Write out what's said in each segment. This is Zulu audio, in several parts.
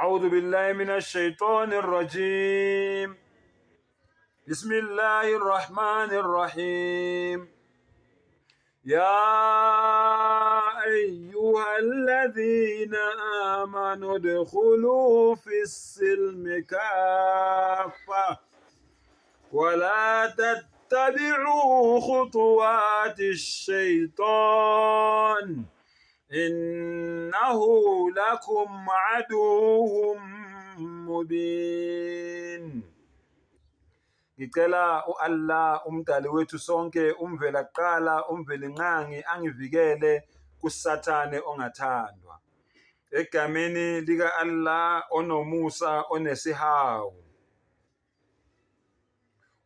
أعوذ بالله من الشيطان الرجيم بسم الله الرحمن الرحيم يا أيها الذين آمنوا ادخلوا في السلم كافة ولا تتبعوا خطوات الشيطان إنه لكم عدو مبين. Ngicela u-Allah umdali wethu sonke umvela kuqala umvelinqangi angivikele kuSathane ongathandwa. Egameni lika-Allah onomusa onesihawu.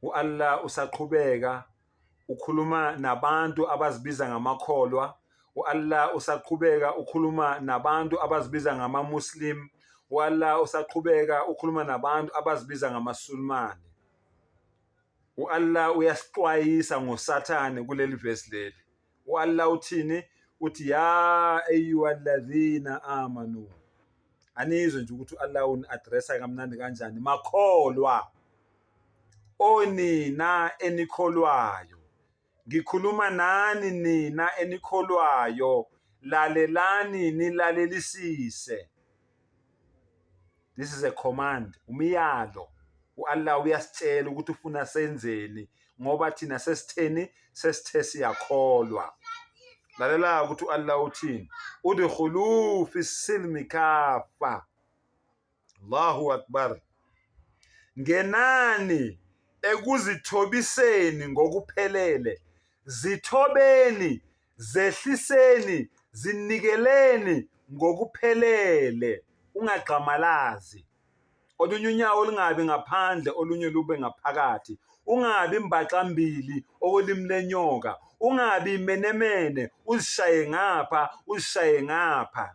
U-Allah usaqhubeka ukhuluma nabantu abazibiza ngamakholwa. U-Allah usaqhubeka ukhuluma nabantu abazibiza ngama-Muslim. U-Allah usaqhubeka ukhuluma nabantu abazibiza ngamaSulumane. U-Allah uyasixwayisa ngoSathane kuleli vesi leli. U-Allah uthini? Uthi ya ayyuhalladhina amanu. Anizwe nje ukuthi u-Allah uni-addressa kamnandi kanjani. Makholwa, onina enikholwayo. Ngikhuluma nani nina enikholwayo, lalelani nilalelisise. This is a command, umyalo. U-Allah uyasitshela ukuthi ufuna senzeni ngoba thina sesitheni, sesithe siyakholwa. Lalela ukuthi u-Allah uthini. Udkhulu fi silmi kafa. Allahu Akbar. Ngenani ekuzithobiseni ngokuphelele. Zithobeni, zehliseni, zinikeleni ngokuphelele. Ungagxamalazi. Olunye unyawo lungabi ngaphandle, olunye lube ngaphakathi. Ungabi mbaxambili okolimi lenyoka. Ungabi menemene, uzishaye ngapha, uzishaye ngapha.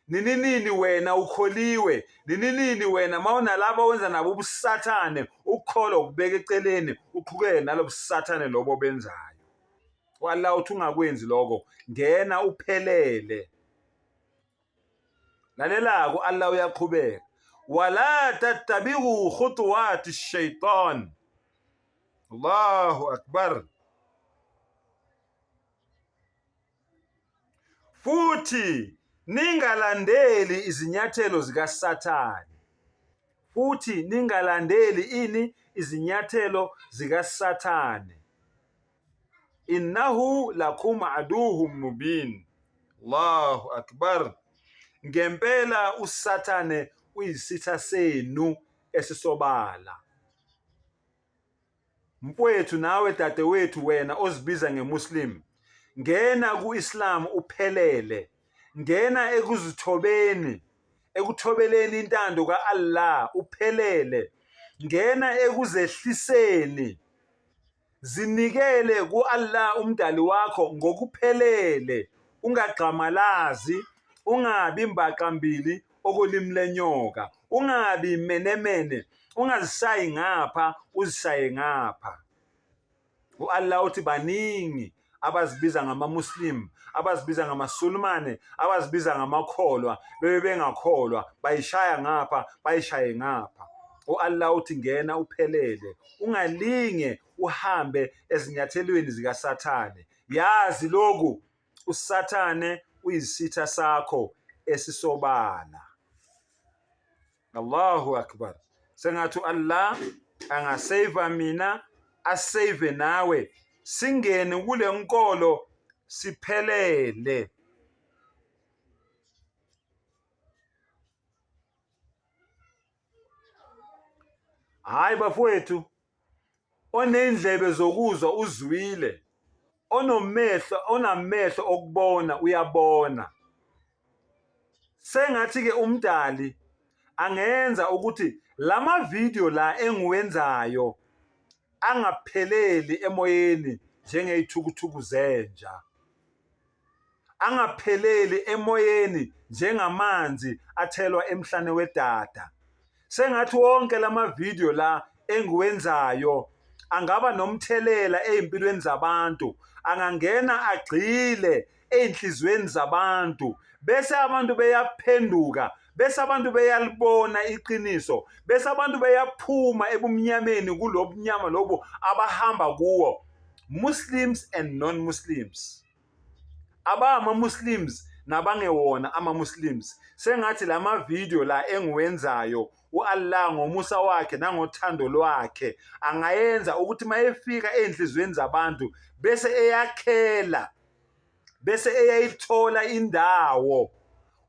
Nini nini wena ukholiwe, nini nini wena mawunalabo owenza nabo ubusathane, ukukholwa ukubeka eceleni, uqhubeke nalobusathane lobo obenzayo. U-Allah uthi ungakwenzi lokho, ngena uphelele. Lalela-ke u-Allah uyaqhubeka, wala tattabi'u khutuwati shaitan. Allahu akbar. Futhi ningalandeli izinyathelo zikaSathane. Futhi ningalandeli ini? Izinyathelo zikaSathane. Innahu lakum aduhum mubin. Allahu akbar. Ngempela uSathane uyisitha senu esisobala. Mfowethu nawe dadewethu wena ozibiza ngeMuslim, ngena ku-Islam uphelele. Ngena ekuzithobeni, ekuthobeleni intando ka-Allah uphelele. Ngena ekuzehliseni. Zinikele ku-Allah umdali wakho ngokuphelele, ungagxamalazi, ungabi mbaxambili okolimi lenyoka, ungabi menemene, ungazishayi ngapha uzishaye ngapha. U-Allah uthi baningi abazibiza ngama-Muslim, abazibiza ngamaSulumane, abazibiza ngamakholwa, bebe bengakholwa, bayishaya ngapha, bayishaye ngapha. U-Allah uthi ngena uphelele, ungalinge uhambe ezinyathelweni zikaSathane. Yazi lokhu, uSathane uyisitha sakho esisobala. Allahu Akbar. Sengathi u-Allah angasave mina, asave nawe, singene kule nkolo siphelele. Hayi bafowethu, onendlebe zokuzwa uzwile, onomehlo onamehlo okubona uyabona. Sengathi ke umdali angenza ukuthi lama video la engiwenzayo angapheleli emoyeni njengeyithukuthuku zenja. Angapheleli emoyeni njengamanzi athelwa emhlane wedada. Sengathi wonke lama video la engiwenzayo angaba nomthelela ey'mpilweni zabantu, angangena agxile ey'nhliziyweni zabantu, bese abantu beyaphenduka, bese abantu beyalibona iqiniso, bese abantu beyaphuma ebumnyameni kulobumnyama lobu abahamba kuwo, Muslims and non-Muslims. Abangama-Muslims nabangewona ama-Muslims. Sengathi la mavidiyo la engiwenzayo u-Allah ngomusa wakhe nangothando lwakhe angayenza ukuthi mayefika ey'nhliziyweni zabantu bese eyakhela bese eyayithola indawo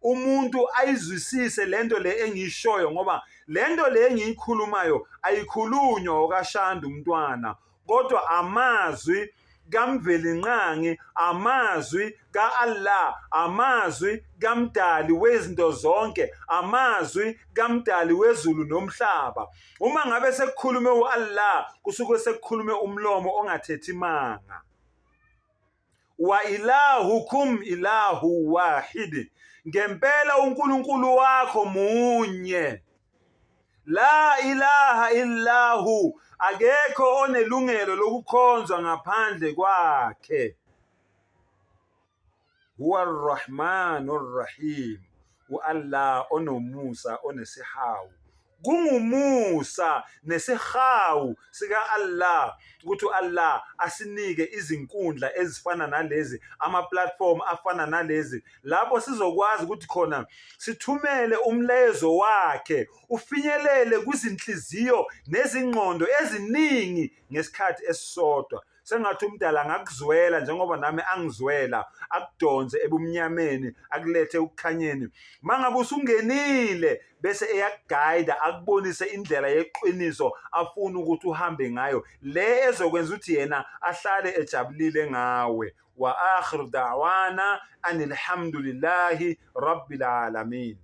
umuntu ayizwisise lento le engiyishoyo ngoba lento le engiyikhulumayo ayikhulunywa okaShandu umntwana kodwa amazwi kaMvelinqangi, amazwi ka-Allah, amazwi kaMdali wezinto zonke, amazwi kaMdali wezulu nomhlaba. Uma ngabe sekukhulume u-Allah, kusuke sekukhulume umlomo ongathethi manga. Wa ilahukum ilahu wahidi, ngempela uNkulunkulu wakho munye. La ilaha illahu, akekho onelungelo lokukhonzwa ngaphandle kwakhe. Huwa ar-Rahmanu ar-Rahim, u-Allah onomusa onesihawu. Kungumusa nesihawu sika-Allah ukuthi u-Allah asinike izinkundla ezifana nalezi, ama-platform afana nalezi, lapho sizokwazi ukuthi khona sithumele umlayezo wakhe ufinyelele kwizinhliziyo nezingqondo eziningi ngesikhathi esisodwa. Sengathi umdala angakuzwela njengoba nami angizwela, akudonse ebumnyameni akulethe ekukhanyeni. Mangabe usungenile bese eyakugayida akubonise indlela yeqiniso afuna ukuthi uhambe ngayo, le ezokwenza ukuthi yena ahlale ejabulile ngawe. Wa akhiru da'wana anilhamdulillahi rabbil alamin.